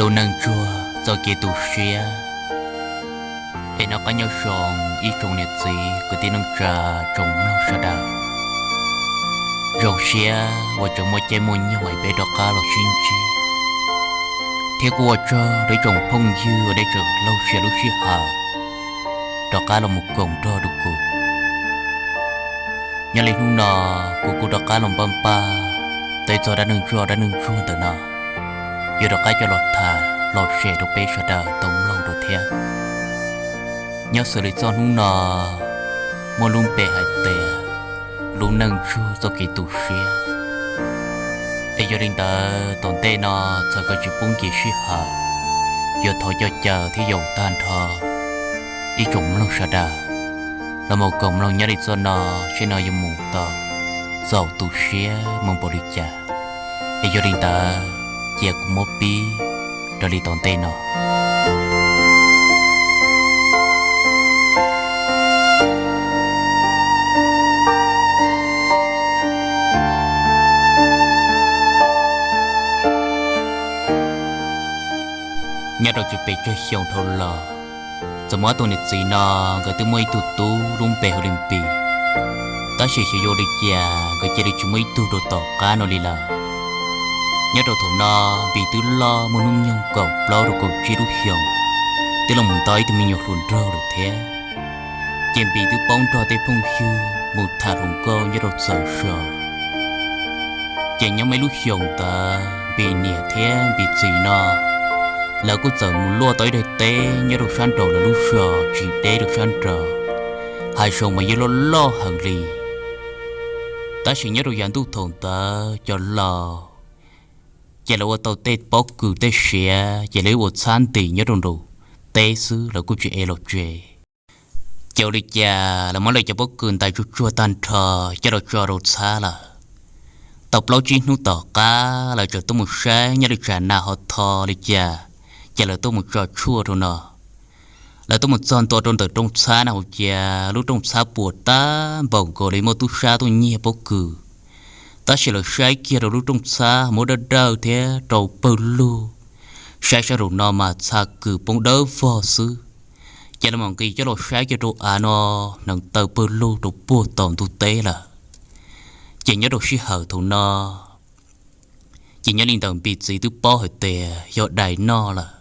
Lub neej ntsuag txoj kev tu siab. Es noj qab nyob zoo ib tsoom niam txiv kwv tij neej tsa tsoom mloog sawv daws. Zoo siab uas tseem muaj caij muaj nyoog es peb rov qab los sib ntsib, thiab kuj ua tsaug rau ib tsoom phooj ywg uas nej tseem laug siab lub sij hawm rov qab los mus koom nrog rau kuv. Nyob li hnub no, kuv kuj rov qab los npaj npaj tau txog dab neeg zoj dab neeg ntsuag ntawm no, yuav rov qab coj los tham los share rau peb sawv daws tau mloog dua thiab. Nyob xws li txoj hnub no muaj lub npe hais tias lub neej ntsuag txoj kev tu siab. Es yog li ntawd tom ntej no txawm kom tsis pub nkim sij hawm, yuav thov coj caw thiab yaum tag nrho ib tsoom mloog sawv daws los mus koom mloog nyob li txoj no, seb no yuav mus tau txaus tu siab mus npaum li cas. Es yog li ntawd, cia kuv muab pib raws li tom ntej no. Nyob rau tsis pes tsawg xyoo dhau los, txawm muaj ob tug niam txiv no nkawd twb muaj ib tug tub lub npe hu li Npis, tab sis xyov yuav ua li cas nkawd cia li tsis muaj ib tug rau tom qab no li lawm. Nyob rau thaum no, Npis twb loj muaj hnub nyoog kaum plaub rau kaum tsib lub xyoos, twb los mus nto ib tug me nyuam hluas nraug lawm thiab. Ces Npis twb paub nrog tej phooj ywg mus tham hluas nkauj nyob rau txawv zos. Ces nyob muaj ib lub xyoos ntawd Npis niam thiab Npis txiv no, lawv kuj txawm mus luaj tau ib daim teb nyob rau sab nraum lawv lub zos tsis deb rau sab nraud, hav zoov mas yeej loj loj heev li. Tab sis nyob rau yav ntuj thaum ntawd cov laus ces lawv ua tau tej pob kws tej siav ces lawv ua txhab ntim nyob rau nraum teb xwb, lawv kuj tsis ev los tsev. Ces ua li cas lawv muab lawv cov pob kws ntais tsuag tsuag tag nrho coj los tso rau txhab lawm. Tau plaub tsib hnub tom qab lawv txawm tuaj mus saib nyob li tsam nas ho tho li cas, ces lawv tuaj mus tso tshuaj rau no. Lawv tuaj mus txog ntua rau ntawm rooj txhab na, ua cas lub rooj txhab puas tag npaum nkaus li muaj tub sab tuaj nyiag pob kws. Tab sis lawv saib kiag rau lub rooj txhab muaj dawb dawb thiab rau pawg lug, saib sab nraum no mas txha kws poob dawb vog xwb. Ces lawv mam nqis coj los saib kiag rau av no, hneev taw pawg lug rau puag tom ntug teb lawm. Ces nyob rau sij hawm thaum no, ces nyob li ntawm Npis txiv twb paub hais tias yog dais noj lawm.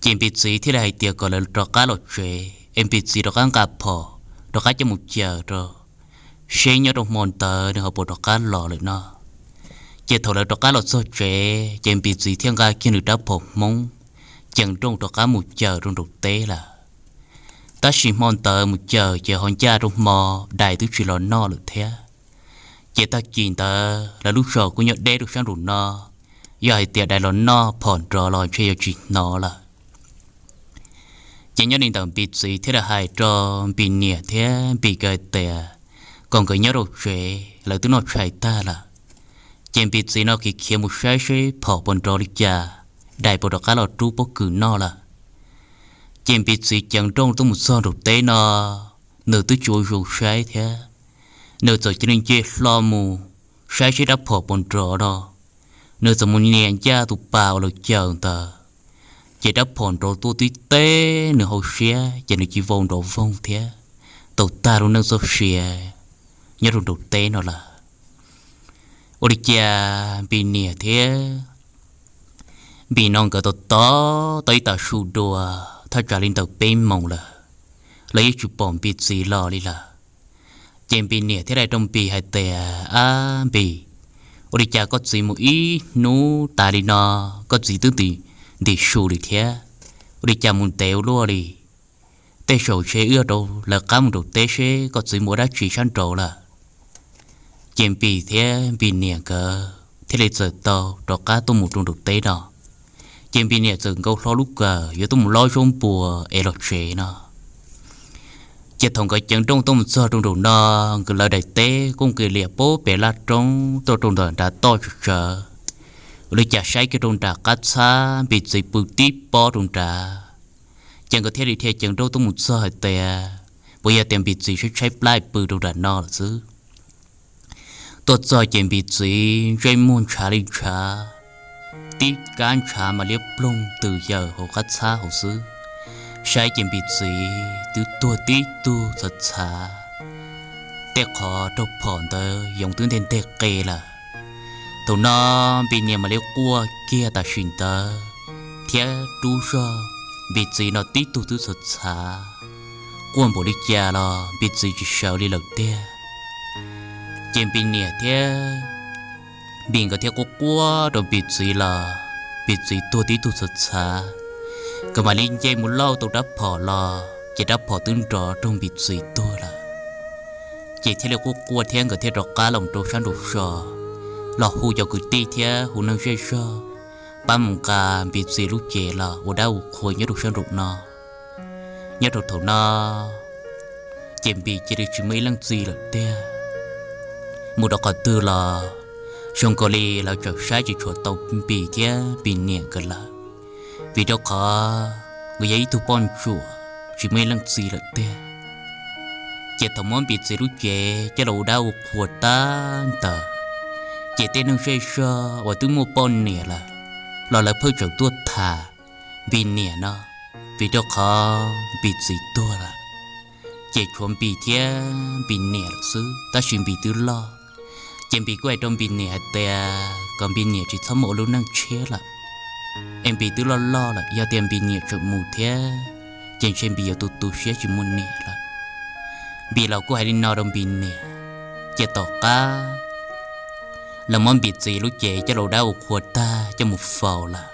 Ces Npis txiv thiaj li hais tias kom lawv rov qab los tsev, es Npis txiv rov qab nqa phom rov qab coj mus caws rau, seb nyob rau hmo ntawd nws ho puas rov qab los lawm no. Ces thaum lawv rov qab los txog tsev, ces Npis txiv thiaj nqa kiag nws rab phom Hmoob, ceev nrooj rov qab mus caws rau nraum teb lawm. Tab sis hmo ntawd mus caws ces ho ncaj rau hmo, dais twb tsis los noj lawm thiab. Ces tag kis ntawd lawv lub zos kuj nyob deb rau sab nraum no, yog hais tias dais los noj phom nrov los ntshe yuav tsis hnov lawm. Ces nyob li ntawm Npis txiv thiaj li hais rau Npis niam thiab Npis nkawd tias kom nkawd nyob rau tsev, lawv twb noj tshais tag lawm. Ces Npis txiv no khiav khiav mus saib seb phom puas nrov li cas, dais puas rov qab los rub pob kws noj lawm. Ces Npis txiv ceev nrooj tuaj mus txog nraum teb no, nws twb tsis ua zoo saib thiab, nws txawm cia li nce hlo mus saib seb rab phom puas nrov no. Nws txawm mus nias ncaj tus pas uas lawv caws ntawd, ces rab phom nrov tuaj tib teb nws hauv siab ces nws cia li vau nrov voog thiab tau tag lub neej txoj sia nyob rau nraum teb no lawm. Ua li cas Npis niam thiab Npis no nkawd tos tos tau ib tag su dua, thaj tsam li ntawm peb moos lawm, los yeej tsis pom Npis txiv los li lawm. Ces Npis niam thiaj li rau Npis hais tias, Ab Npis, ua li cas koj txiv mus ib hnub tas li no, koj txiv twb ntim su li thiab, ua li cas mus ntev ua luaj li? Tej zaum ntshe wb rau lawv qab mus nraum teb seb koj txiv mus ua dab tsi sab nraud lawm. Ces Npis thiab Npis niam nkawd thiaj li txawm tau rov qab tuaj mus rau nraum teb no. Ces Npis niam txawm nkaus hlo lub kawm yuav tuaj mus lob zaub npua es los tsev no. Ces thaum nkawd ceev nrooj tuaj mus txog rau nraum no, nkawd lawv daim teb kuj nqis lias pem laj roob tuaj rau ntawm nram toj tsawv tsawv. Ua li cas saib kiag rau nram qab txhab Npis txiv pw tib pob rau nrad. Ces nkawd thiaj li dhia ceev nrooj tuaj mus txog hais tias, puas yog tias Npis txiv tshaib tshaib plab pw rau nram no lawm xwb. Tuaj txog ces Npis txiv ntsej muag ntshav li ntshav, tib kab ntshav mas liab ploog twm yaws hauv qab txhab hauv xwb. Saib ces Npis txiv twb tuag tib tug txhav txhav, tej qhov raug phom ntawd yoov twb nteg nteg qe lawm. Thaum no Npis niam mam li quaj kiag tam sim ntawd thiab rub zog Npis txiv no tib tug twb txhav txhav, quaj npaum li cas los Npis txiv tsis sawv li lawm tiag. Ces Npis niam thiab Npis nkawd thiaj quaj quaj rau Npis txiv los Npis txiv tuag tib tug txhav txhav. Nkawd mam li nce mus lauj tau rab phom los ces rab phom twb nrov raug Npis txiv tuag lawm. Ces thiaj li quaj quaj thiab nkawd thiaj rov qab los rau sab nraum zos los hu cov kwv tij thiab hu neeg zej zog pab mus nqa Npis txiv lub cev los ua dab ua qhua nyob rau sab nraum no. Nyob rau thaum no ces Npis cia li tsis muaj ib leej txiv lawm tiag. Mus rau qhov twg los zoo nkaus li lawv txawm saib tsis tshua tau Npis thiab Npis niam nkawd lawm, vim rau qhov nkawd yog ib tug poj ntsuam tsis muaj ib leej txiv lawm tiag. Ces thaum muab Npis txiv lub cev coj los ua dab ua qhua tag ntawd, ces tej neeg zej zog uas twb muaj poj niam lawm los lawv pheej tseem tuaj tham Npis niam no, vim rau qhov Npis txiv tuag lawm. Ces tshuav Npis thiab Npis niam lawm xwb, tab sis Npis twb loj. Ces Npis kuj hais rau Npis niam hais tias kom Npis niam tsis txhob muaj ua lub neej tshiab lawm, es Npis twb loj loj lawm, yog tias Npis niam tseem mus thiab ces ntshe Npis yuav tu tu siab tsis muaj niam lawm. Npis los kuj hais li no rau Npis niam. Ces tom qab lawv muab Npis txiv lub cev coj los ua dab ua qhua tag coj mus faus lawm,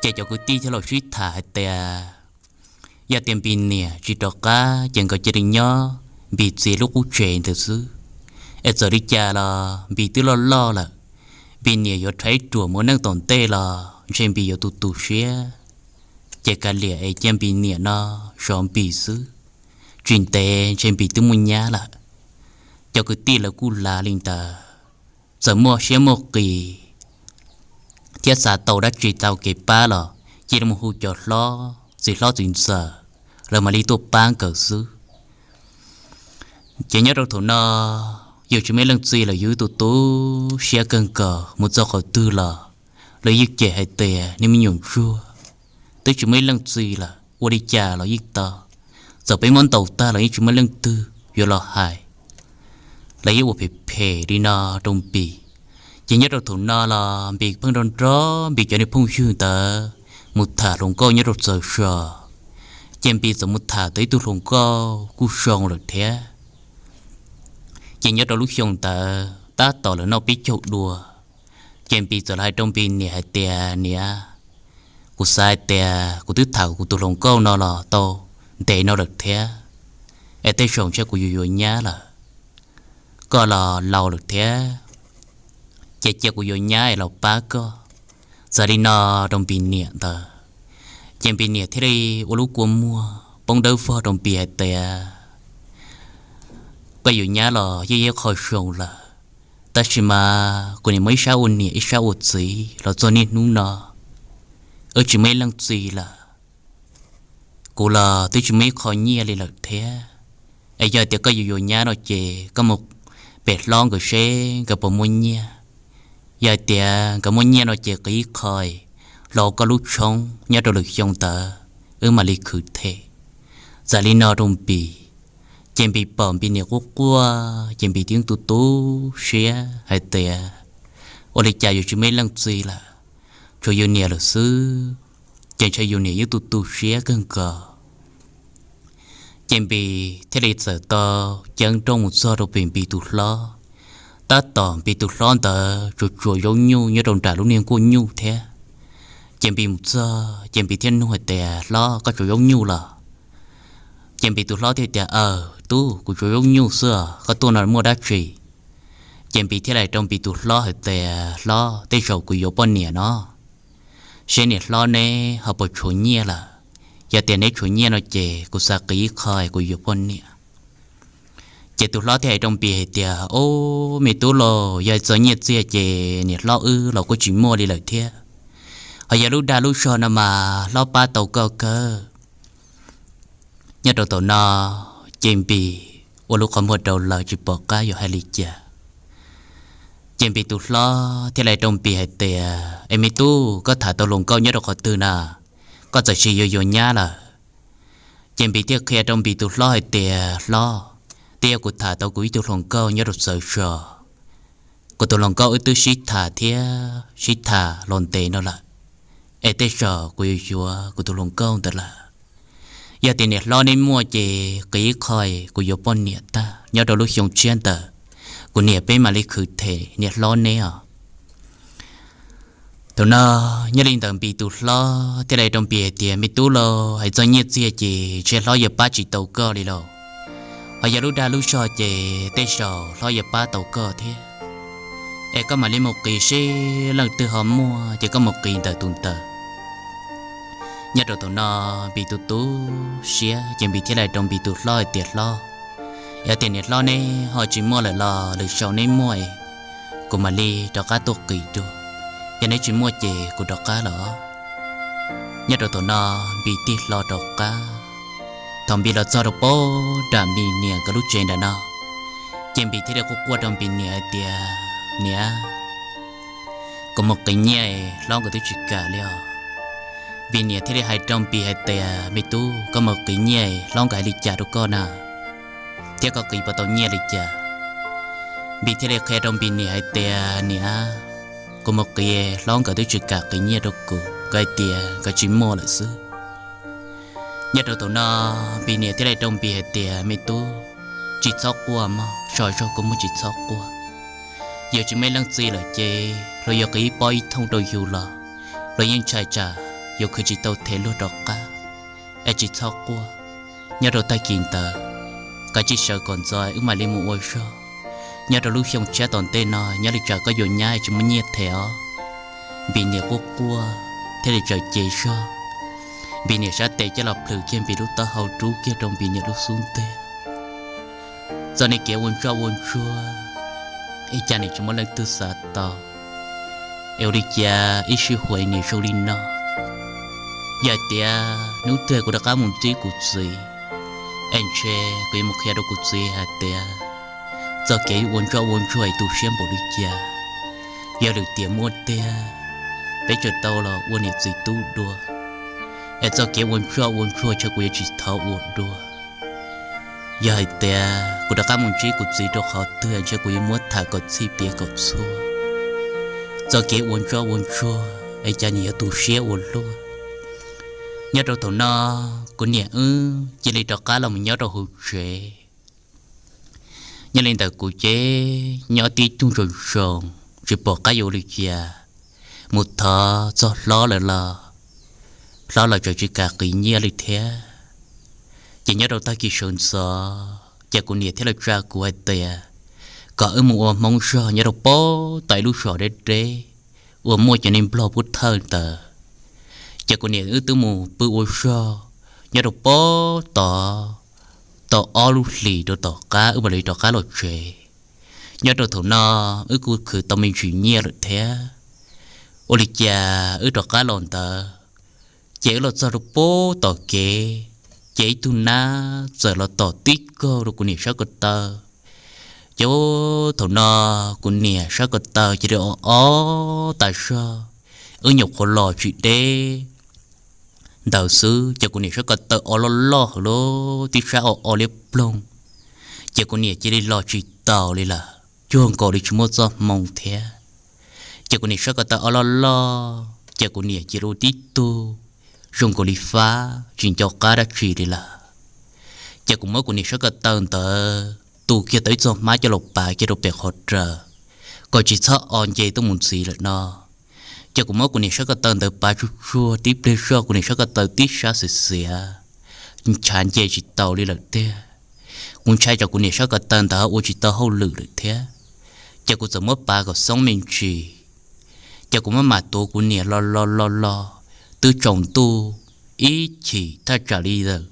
ces cov kwv tij thiaj los sib tham hais tias yog tias Npis niam tsis rov qab ces nkawd cia li nyob Npis txiv lub qub tsev ntawd xwb, es txawm li cas los Npis twb loj loj lawm, Npis niam yuav rhais ruam mus ua neej tom ntej los ntshe Npis yuav tu tu siab. Ces kav liam es cia Npis niam no zov Npis xwb, tsis ntev ntshe Npis twb muaj nyab lawm. Cov kwv tij lawv kuj lav li ntawd, txawm muaj siab muaj qis thiab xav tau dab tsi tau kev pab los cia li mus hu cov hlob, txiv hlob txiv ntxawm, lawv mam li tuaj pab nkawd xwb. Ces nyob rau thaum no yus tsis muaj ib leej txiv lawm, yus tu tu siab kawg nkaus, mus txog qhov twg los lawv yeej cem hais tias nej me nyuam ntsuag twb tsis muaj ib leej txiv lawm, ua li cas los yeej tau, txawm peb muab ntaus tag los yeej tsis muaj leej twg yuav los hais. Lawv yeej ua phem phem li no rau Npis. Ces nyob rau thaum no los Npis pheej nrog nrog Npis cov niag phooj ywg ntawd mus tham hluas nkauj nyob rau txawv zos, ces Npis txawm mus tham tau ib tug hluas nkauj kuj zoo lawm thiab. Ces nyob rau lub xyoo ntawd tab tom lawv noj peb caug dua, ces Npis txawm los hais rau Npis niam hais tias, niam, kuv xav hais tias kuv twb tham kuv tus hluas nkauj no los tau ntev no lawm thiab, es tej zaum ntshe kuv yuav yuav nyab lawm. Koj los laus lawm thiab, ces cia kuv yuav nyab es los pab koj. Txawm li no rau Npis niam ntawd, ces Npis niam thiaj li ua lub kua muag poob dawb vog rau Npis hais tias, koj yuav nyab los yeej yog qhov zoo lawm, tab sis mas kuv niam muaj ib sab ua niam ib sab ua txiv los txog niaj hnub no, wb tsis muaj ib leej txiv lawm. Kuv los twb tsis muaj ib qho nyiaj li lawm thiab. Es yog tias koj yuav yuav nyab no ces koj mus pem hlob nkawd seb nkawd puas muaj nyiaj. Yog hais tias nkawd muaj nyiaj no ces qiv ib qho hlo koj lub tshoob nyob rau lwm xyoo ntawd wb mam li khwv them. Txawm li no rau Npis, ces Npis pom Npis niam quaj quaj ces Npis twb tu tu siab hais tias, ua li cas yuav tsis muaj ib leej txiv lawm, tshuav yus niam lawm xwb, ces ntshe yus niam yeej tu tu siab kawg nkaus. Ces Npis thiaj li txawm tau ceeb nrooj mus txog rau pem Npis tus hlob. Tab tom Npis tus hlob ntawd tsuas tsuav zaub nyuj nyob rau nram lub niag nkuaj nyuj thiab. Ces Npis mus txog ces Npis thiaj nug hais tias, hlob, koj tsuav zaub nyuj los? Ces Npis tus hlob thiaj tias, aw, tub, kuv tsuav zaub nyuj xwb os, koj tuaj no muaj dab tsi? Ces Npis thiaj li hais rau Npis tus hlob hais tias, hlob, tej zaum kuv yuav poj niam no, seb niam hlob neb ho puas tshuav nyiaj lawm. Yog tias neb tshuav nyiaj no ces kuv xav qiv ib qho kuv yuav poj niam. Ces tus hlob thiaj hais rau Npis hais tias, ob, me tub los, yog txog nyiaj txiag ces niam hlob wb los kuj tsis muaj li lawm thiab, ho yog lub dag lub zog no mas hlob pab tau koj kawg. Nyob rau thaum no, ces Npis ua lub qhov muag rau lawv tsis pom qab yuav hais li cas. Ces Npis tus hlob thiaj li rau Npis hais tias, Es me tub, koj tham tau hluas nkauj nyob rau qhov twg na? Koj txawm sis yuav yuav nyab lawm. Ces Npis thiaj qhia rau Npis tus hlob hais tias, Hlob, twb yog kuv tham tau kuv ib tug hluas nkauj nyob rau Txawv Zos. Kuv tus hluas nkauj wb twb sib tham thiab sib tham los ntev no lawm, es tej zaum kuv yuav yuav kuv tus hluas nkauj ntawd lawm. Yog tias niam hlob neb muaj ces qiv ib qho kuv yuav poj niam tag, nyob rau lub xyoo tshiab ntawd kuv niam peb mam li khwv them niam hlob neb os. Thaum no, nyob li ntawd Npis tus hlob thiaj li rau Npis hais tias, Me tub lauj, hais txog nyiaj txiag ces ntshe hlob yuav pab tsis tau koj li lauj. Ho yog lub dag lub zog ces tej zaum hlob yuav pab tau koj thiab. Es koj mam li mus qiv seb leej twg ho muaj ces koj mus qiv ntawm tus ntawd. Nyob rau thaum no, Npis tus tu siab ces Npis thiaj li rau Npis tus hlob hais tias, Hlob, yog tias niam hlob neb ho tsis muaj lawm los lwm zaus neb muaj, kuv mam li rov qab tuaj qiv dua. Yog neb tsis muaj ces kuv rov qab los. Nyob rau thaum no, Npis tig hlo rov qab. Thaum Npis los txog rau pab nram Npis niam nkawd lub tsev nram no, ces Npis thiaj li quaj quaj rau Npis niam hais tias, Niam, kuv mus qiv nyiaj, hlob nkawd twb tsis kam li os. Npis niam thiaj li hais rau Npis hais tias, Me tub, koj mus qiv nyiaj, hlob nkawd hais li cas rau koj na? Thiab koj qiv puas tau nyiaj li cas? Npis thiaj li qhia rau Npis niam hais tias, Niam, kuv mus qiv, hlob nkawd twb tsis kam qiv nyiaj rau kuv, nkawd hais tias nkawd tsis muaj lawm xwb. Nyob rau thaum no, Npis niam thiaj li rau Npis hais tias, Me tub, tsis txhob quaj mog, so zog kua muag tsis txhob quaj. Yog tsis muaj ib leej txiv lawm ces luag yuav qiv ib pob ib thooj rau yus los luag yeej ntshai tsam yuav khwv tsis tau them luag rov qab. Es tsis txhob quaj, nyob rau tag kis ntawd, kav tsij sawv kom ntxov wb mam li mus ua zog. Nyob rau lub xyoo tshiab tom ntej no nyob li tsam koj yuav nyab tsis muaj nyiaj them os. Npis niam quaj quaj thiaj li tsaws cev zog. Npis niam sab tes coj los plhws kiag Npis lub taub hau, rub kiag rau Npis niam lub xub ntiag. Txoj niag kev ua ntsoj ua ntsuag, ib cag niam tsis muaj leej twg xav tau. Es ua li cas ib sij huam niam zoo li no? Yog hais tias hnub twg kuv rov qab mus ntsib kuv txiv, es ntshe kuv yuav mus qhia rau kuv txiv hais tias txoj kev ua ntsoj ua ntsuag es tu siab npaum li cas. Yog lwm tiam muaj tiag, peb tsam tau los ua niam txiv tub dua, es txoj kev ua ntsoj ua ntsuag ntshe kuv yuav tsis thov ua dua. Yog hais tias kuv rov qab mus ntsib kuv txiv rau qhov twg ntshe kuv yuav muab tham kom txhij piav kom txhua. Txoj kev ua ntsoj ua ntsuag es cas niam yuav tu siab ua luaj. Nyob rau thaum no, kuv niam wb cia li rov qab los mus nyob rau hauv tsev. Nyob li ntawd kuv ces nyob tib tug zoo zoo, tsis pom qab yuav ua li cas, mus thov txog hlob lawm los hlob los tseem tsis kam qiv nyiaj li thiab. Ces nyob rau tag kis sawv ntxov ces kuv niam thiaj li tsa kuv hais tias kom wb mus ua hmoob zog nyob rau pab tom ib lub zos deb deb uas muaj cov neeg nplog pub thawj ntawd. Ces kuv niam wb twb mus pw ua zog nyob rau pab tod tau ob lub hlis rau tom qab wb mam li rov qab los tsev. Nyob rau thaum no wb kuj khwv tau me ntsis nyiaj lawm thiab. Ua li cas wb rov qab los ntawd, ces wb los txog rau pab tom kev, ces ib tug nab txawm los tom tib kaug rau kuv niam sab ko taw. Ces thaum no kuv niam sab ko taw cia li o o tas zog, wb nyuam qhuav los tsis deb ntawd xwb ces kuv niam sab ko taw o loj loj hauv lub tib sab o o liab ploog, ces kuv niam cia li los tsis taus li lawm, cuag nkaus li tsis muaj txoj hmoo thiab. Ces kuv niam sab ko taw o loj loj ces kuv niam cia li ua tib tug zoo nkaus li fab tsis nco qab dab tsi li lawm. Ces kuv muab kuv niam sab ko taw ntawd tu kiag tau ib txoj hmab coj los pav kiag rau pem qhov raws, kom tsis txhob o nce tuaj mus ntxiv lawm no. Ces kuv muab kuv niam sab ko taw ntawd pav tsuag tsuag tib pliag zog kuv niam sab ko taw tib sab xiav xiav, ntshav nce tsis taus li lawm tiag. Kuv ntshai tsam kuv niam sab ko taw ntawd ua tsis tau hauj lwm lawm thiab, ces kuv txawm muab pav kom xoob me ntsis. Ces kuv muab mam tuav kuv niam los los los los, twb tsaus ntuj ib chim thaj tsam li ntawm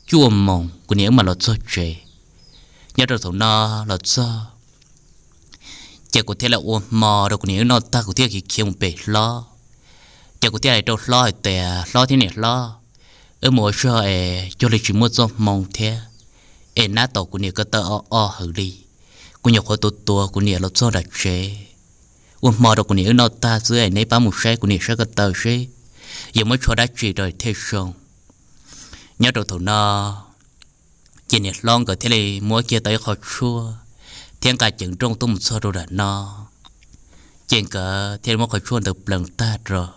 cuaj moos kuv niam wb mam los txog tsev. Nyob rau thaum no los txog, ces kuv thiaj li ua hmo rau kuv niam wb noj tag kuv thiaj khiav khiav mus pem hlob. Ces kuv thiaj hais rau hlob hais tias, Hlob thiab niam hlob, wb mus ua zog es cuag li tsis muaj txoj hmoo thiab, es nab tom kuv niam ko taw o o hawv li. Kuv nyuam qhuav tuav tuav kuv niam los txog nram tsev, ua hmo rau kuv niam wb noj tag xwb es neb pab mus saib kuv niam sab ko taw seb yuav muab tshuaj dab tsi rau thiaj zoo. Nyob rau thaum no ces niam hlob nkawd thiaj li muab kiag tau ib qho tshuaj thiab nqa ceev nrooj tuaj mus txog rau nram no, ces nkawd thiaj li muab qhov tshuaj ntawd plees tag rau.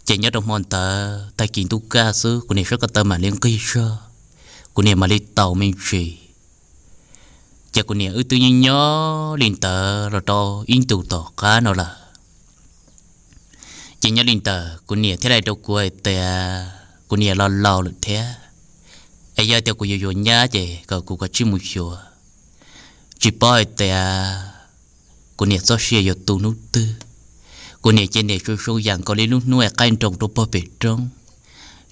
Ces nyob rau hmo ntawd tag kis ntuj kaj xwb kuv niam sab ko taw mam li nqig zog, kuv niam mam li taus me ntsis. Ces kuv niam wb twb nyob nyob li ntawd los rau ib ntus tom qab no lawm. Ces nyob li ntawd kuv niam thiaj li hais rau kuv hais tias kuv niam los laus lawm thiab, es yog tias kuv yuav yuav nyab ces kom kuv kav tsij mus xyuas, tsis paub hais tias kuv niam txoj sia yuav tu hnub twg. Kuv niam ces niam zoo zoo yam nkaus li lub hnub es qaij nroos rau pog pem roob,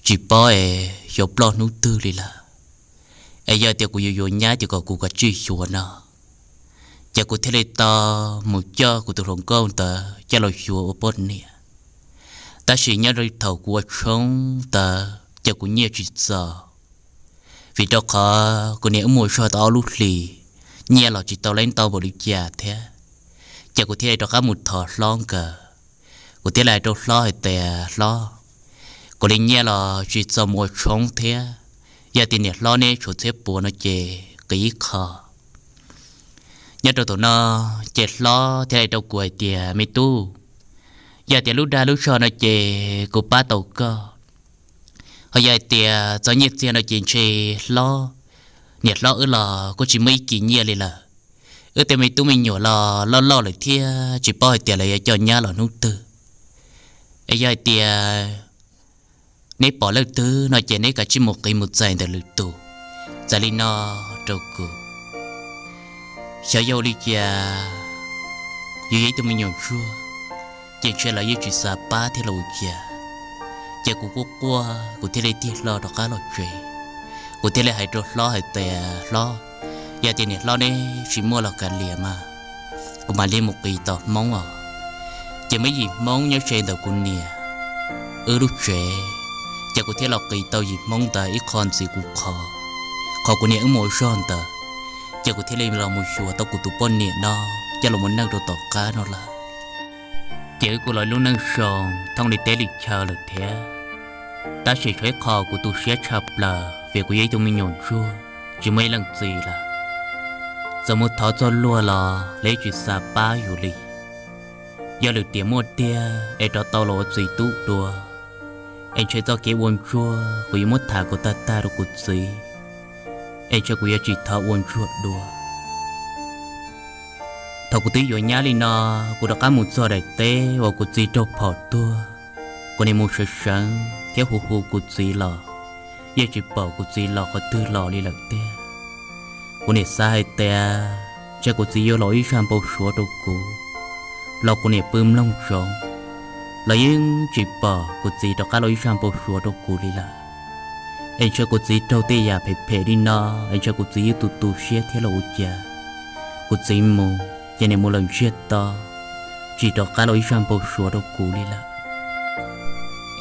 tsis paub es xyov ploj hnub twg li lawm. Es yog tias kuv yuav yuav nyab ces kom kuv kav tsij xyuas no. Ces kuv thiaj li tau mus coj kuv tus hluas nkauj ntawd coj los xyuas ua poj niam. Tab sis nyob rau thaum kuv ua tshoob ntawd ces kuv nyiaj tsis txaus, vim rau qhov kuv niam wb mus zog tau ob lub hlis, nyiaj los tsis tau leej ntau npaum li cas thiab. Ces kuv thiaj li rov qab mus thov hlob nkawd. Kuv thiaj li hais rau hlob hais tias, Hlob, kuv li nyiaj los tsis txaus mus ua tshoob thiab, yog tias niam hlob neb tshuav txhiab puav no ces qiv ib qho. Nyob rau thaum no ces hlob thiaj li hais rau kuv hais tias, Me tub, yog tias lub dag lub zog no ces kuv pab tau koj, ho yog hais tias txog nyiaj txiag no ces ntshe hlob, niam hlob wb los kuj tsis muaj ib kis nyiaj li lawm. Wb tej me tub me nyuam los loj loj lawm thiab tsis paub hais tias lawv yuav coj nyab los hnub twg. Es yog hais tias neb pom leej twg no ces neb kav tsij mus qiv mus txais ntawm lwm tus. Txawm li no rau kuv, xyov yog ua li cas yus yog ib tug me nyuam ntsuag, ces ntshe lawv yeej tsis xav pab thiab los ua cas. Ces kuv quaj quaj kuv thiaj li tig hlo rov qab los tsev. Kuv thiaj li hais rau hlob hais tias, Hlob, yog tias niam hlob neb tsis muaj los kav liam mas kuv mam li mus qiv tau hmoob os. Ces muaj ib yim hmoob nyob ze ntawm kuv niam wb lub tsev, ces kuv thiaj los qiv tau yim hmoob ntawd ib qho ntxiv kuv qhov, qhov kuv niam wb mus ua zog ntawd. Ces kuv thiaj li los mus xyuas tau kuv tus poj niam no coj los ua neej rau tom qab no lawm. Ces wb kuj los ib lub neej zoo thooj li teb li chaw lawm thiab. Tab sis tshuav ib qho kuv tu siab tshaj plaws vim kuv yog ib tug me nyuam ntsuag tsis muaj ib leej txiv lawm. Txawm mus thov txog luag los lawv tsis xav pab yus li. Yog lwm tiam muaj tiag es rov tau los ua txiv tub dua, es ntshe txoj kev ua ntsuag kuv yuav muab tham kom tag tag rau kuv txiv, es ntshe kuv yuav tsis thov ua ntsuag dua. Thaum kuv twb yuav nyab li no, kuv rov qab mus txog daim teb uas kuv txiv raug phom tuag. Kuv niam mus sawv seev thiab hu hu kuv txiv los, yeej tsis pom kuv txiv los qhov twg los li lawm tiag. Kuv niam xav hais tias ntshe kuv txiv yuav los ib zaj npau suav rau kuv, los kuv niam pw mloog ntsoov los yeej tsis pom kuv txiv rov qab los ib zaj npau suav rau kuv li lawm. Es ntshe kuv txiv raug tej yam phem phem li no, es ntshe kuv txiv yeej tu tu siab thiab los ua cas. Kuv txiv mus ces niam mus lawm ntsiag to, tsis rov qab los ib zaj npau suav rau kuv li lawm.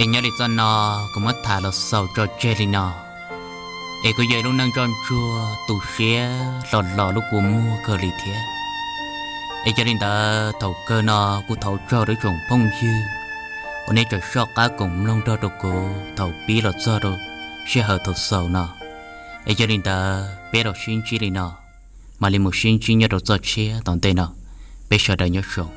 Es nyob li txoj no kuv muab tham los xaus tso tseg li no. Es kuv yog ib lub neej ntsoj ntsuag tu siab hlo los lub kua muag kawg li thiab. Es yog li ntawd thaum kawg no kuv thov ua tsaug rau ib tsoom phooj ywg uas nej tseem soj qab koom mloog nrog rau kuv thaum pib los txog rau sij hawm thaum xaus no. Es yog li ntawd peb los sib ntsib li no, mam li mus sib ntsib nyob rau txoj tshiab tom ntej no. Peb sawv daws nyob zoo.